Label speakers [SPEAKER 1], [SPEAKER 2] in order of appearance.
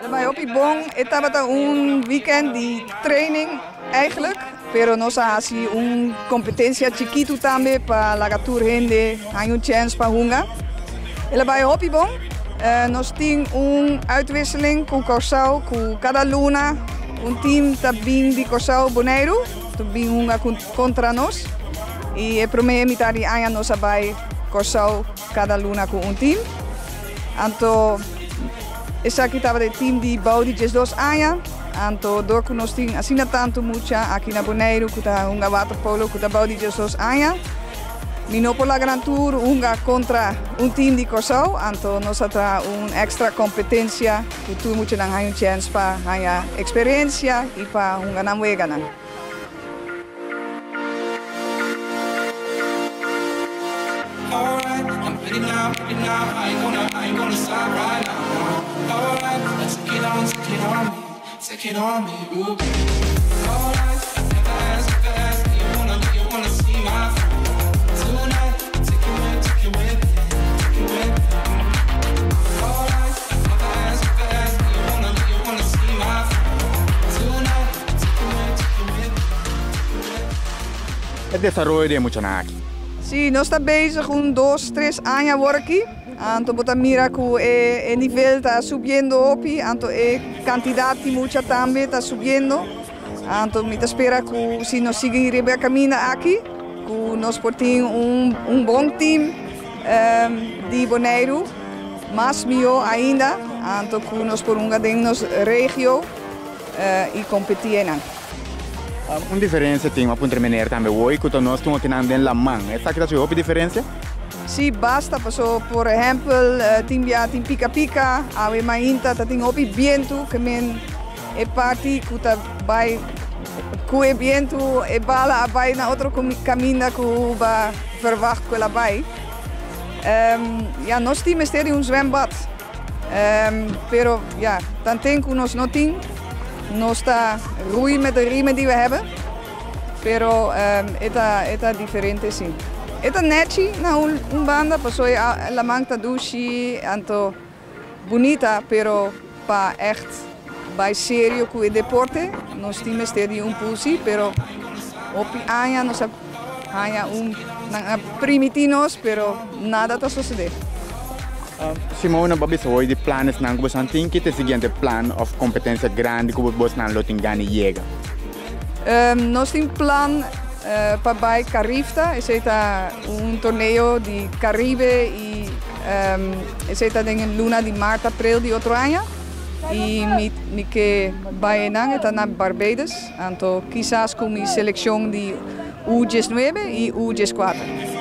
[SPEAKER 1] El a bai hopi bon, e tabata un weekend di training eigenlijk, pero nos a hasi un competencia chikitu tambe pa laga tur hende haña un chance pa hunga. El a bai hopi bon, nos tin un uitwisseling ku Kòrsou ku kada luna un team ta bin di Kòrsou Boneiru ta bin hunga kontra nos i e promé mitad di aña nos a bai Kòrsou kada luna ku un team. Anto esaki tabata e team di bou di 12 aña. Anto dor ku nos tin asina tantu mucha aki na Boneiru ku ta hunga waterpolo ku ta bou di 12 aña, mi no por laga nan tur hunga kontra un team di Kòrsou. Anto nos a traha un èkstra kompetensia ku tur muchanan haña un chèns pa haña eksperensia i pa hunga nan weganan.
[SPEAKER 2] E desaroyo di e muchanan aki.
[SPEAKER 1] Sí, nos ta bezig un dos, tres aña awor aki. Anto bo ta mira ku e nivel ta subiendo hopi, anto e kantidat di mucha tambe ta subiendo. Anto mi ta spera ku si nos sigui riba e kaminda aki, ku nos por tin un bon team di Boneiru, mas mihó ainda, anto ku nos por hunga den nos regio i kompetí einan.
[SPEAKER 2] Un diferensia tin, a puntra meneer tambe woi, ku ta nos tin okinan den laman. Esaki ta haci hopi diferensia?
[SPEAKER 1] Sí, basta, paso por ehèmpel tin bia tin pika pika, awe mainta ta tin hopi bientu ke men e parti ku ta bai ku e bientu e bala a bai na otro kaminda ku ba verwacht ku el a bai. Ya nos tin mester di un zwembad, pero ya tanten ku nos no tin nos ta rui met de riemen die we hebben, pero e ta e ta diferente si. E ta nechi na un banda pasobra e laman ta dushi anto bunita pero pa echt bai serio ku e deporte nos tin mester di un pool si pero hopi aña nos a haña un nan a primiti nos pero nada ta sosode.
[SPEAKER 2] Simona bo a bisa hoy di planesnan ku bosan tin, ki ta e siguiente plan of kompetensia grandi ku bosnan lo tin gana yega?
[SPEAKER 1] Nos tin plan pa bai Carifta, esei ta un torneo di Caribe i esei ta den e luna di mart, april di otro aña i mi ke bai einan, e ta na Barbados, anto kisas ku mi selekshon di U 19 i U 14.